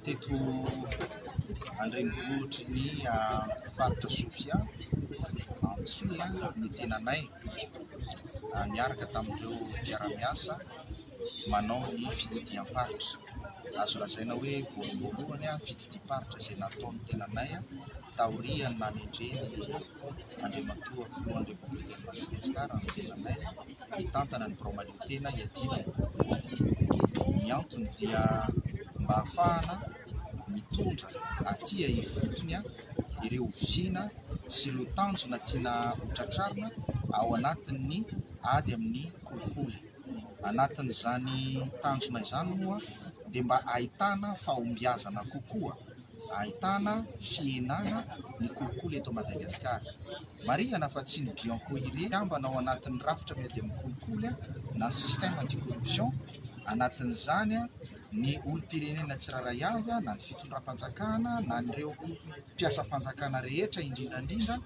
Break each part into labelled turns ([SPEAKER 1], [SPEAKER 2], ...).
[SPEAKER 1] teto an-drenivohitry ny faritra Sofia, Antsohihy ny tenanay niaraka tamin'ireo mpiara-miasa manao ny fitsidiham-paritra. Azo lazaina hoe voalohany fitsidiham-paritra izay nataon'ny tenanay taorian'ny nanendreny Andriamatoa Filohan'ny Repoblikan'i Madagasikara ny tenanay hitantana ny birao mahaleo tena hiadiana amin'ny kolikoly. Ny antony dia mba hahafahana mitondra aty ifotony ireo vina sy ireo tanjona tiana ho tratrarina ao anatin'ny ady amin'ny kolikoly. Anatin'izany tanjona izany moa dia mba ahitana fahombiazana kokoa, ahitana fihenana ny kolikoly eto Madagasikara. Marihana fa tsy ny Bianco irery mpikambana ao anatin'ny rafitra miady amin'ny kolikoly na ny système anti-corruption, anatin'izany ny olom-pirenena tsirairay avy na ny fitondram-panjakana na ireo mpiasam-panjakana rehetra indrindra indrindra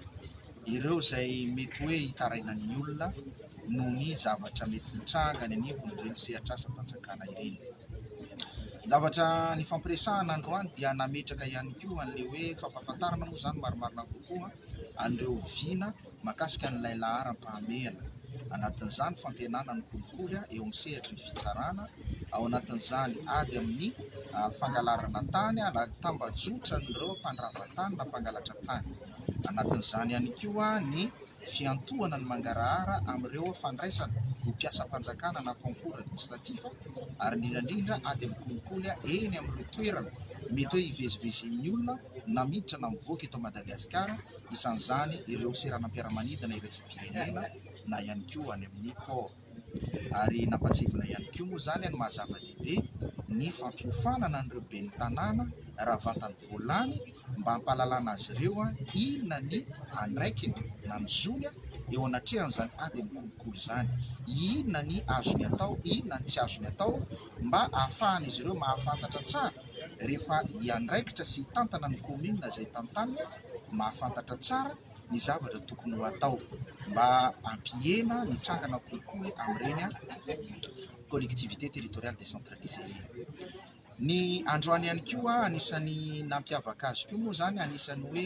[SPEAKER 1] ireo izay mety hoe hitarainan'ny olona noho ny zavatra mety mitranga any anivon'ireny sehatr'asam-panjakana ireny. Ny zavatra nifampiresahana androany dia nametraka ihany koa an'ilay hoe fampahafantarana moa izany marimarina kokoa an'ireo vina mahakasika an'ilay laharam-pahamehana. Anatin'izany fampihenana ny kolikoly eo amin'ny sehatry ny fitsarana, ao anatin'izany ady amin'ny fangalarana tany na tambajotran'ireo mpandrava tany na mpangalatra tany. Anatin'izany ihany koa ny fiantohana ny mangarahara amin'ireo fandraisana ho mpiasam-panjakana na concours administratif ary indrindra indrindra ady amin'ny kolikoly eny amin'ireo toerana mety hoe hivezivezen'ny olona na miditra na mivoaka eto Madagasikara, isan'izany ireo seranam-piaramanidina iraisam-pirenena na ihany koa any amin'ny port. Ary nampahatsiahivina ihany koa moa izany ny maha zava-dehibe ny fampiofanana an'ireo ben'ny tanàna raha vantany vao lany mba hampahalalana azy ireo inona ny andraikiny na ny zony eo anatrehan'izany ady amin'ny kolikoly izany, inona ny azony atao, inona ny tsy azony atao mba ahafahan'izy ireo mahafantatra tsara rehefa hiandraikitra sy hitantana ny commune izay tantaniny, mahafantatra tsara ny zavatra tokony ho atao mba hampihena ny trangana kolikoly amin'ireny collectivité territoriale décentralisée ireny. Ny androany ihany koa anisan'ny nampiavaka azy koa moa izany, anisan'ny hoe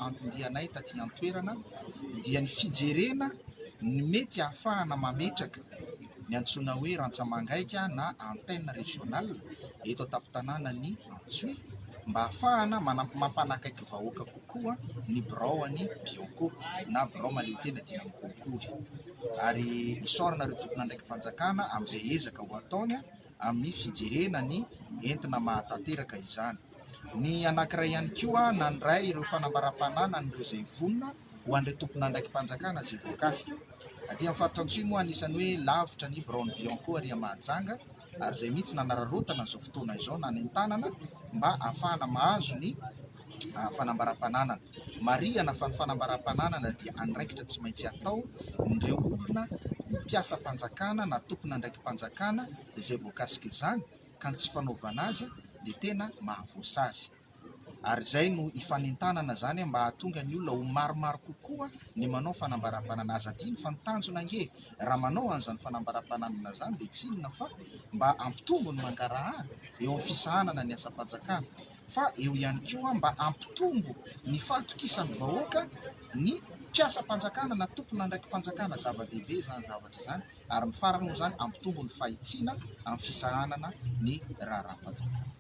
[SPEAKER 1] anton-dianay taty an-toerana dia ny fijerena ny mety ahafahana mametraka ny antsoina hoe rantsa-mangaika na antenne régionale eto an-tampon-tanànan'i Antsohihy mba ahafahana mampanakaiky vahoaka kokoa ny birao an'i Bianco na birao mahaleotena dimy amby kolikoly ary isaorana ireo tompon'andraiki-panjakana amin'izay ezaka ho ataony amin'ny fijerena ny entina mahatanteraka izany. Ny anankiray ihany koa nandray ireo fanambaram-pananan'ireo izay vonona ho an'ireo tompon'andraiki-panjakana izay voakasika. Aty amin'ny faritra Antsohihy moa anisan'ny hoe lavitra ny biraon'ny Bianco ary Mahajanga ary izay mihitsy nanararaotana izao fotoana izao nanentanana mba hahafahana mahazo ny fanambaram-pananana. Marihana fa ny fanambaram-pananana dia andraikitra tsy maintsy atao n'ireo olona mpiasam-panjakana na tompon'andraiki-panjakana izay voakasika izany ka ny tsy fanaovana azy dia tena mahavoasazy. Ary izay no ifanentanana izany mba hahatonga ny olona ho maromaro kokoa ny manao fanambaram-pananana. Aza adino fa ny tanjona ange raha manao an'izany fanambaram-pananana izany dia tsy inona fa mba hampitombo ny mangarahara eo amin'ny fisahanana ny asam-panjakana. fa eo ihany koa mba hampitombo ny fahatokisan'ny vahoaka ny mpiasam-panjakana na tompon'andraiki-panjakana, zava-dehibe izany zavatra izany ary ny farany moa izany hampitombo ny fahitsiana amin'ny fisahanana ny raharaham-panjakana.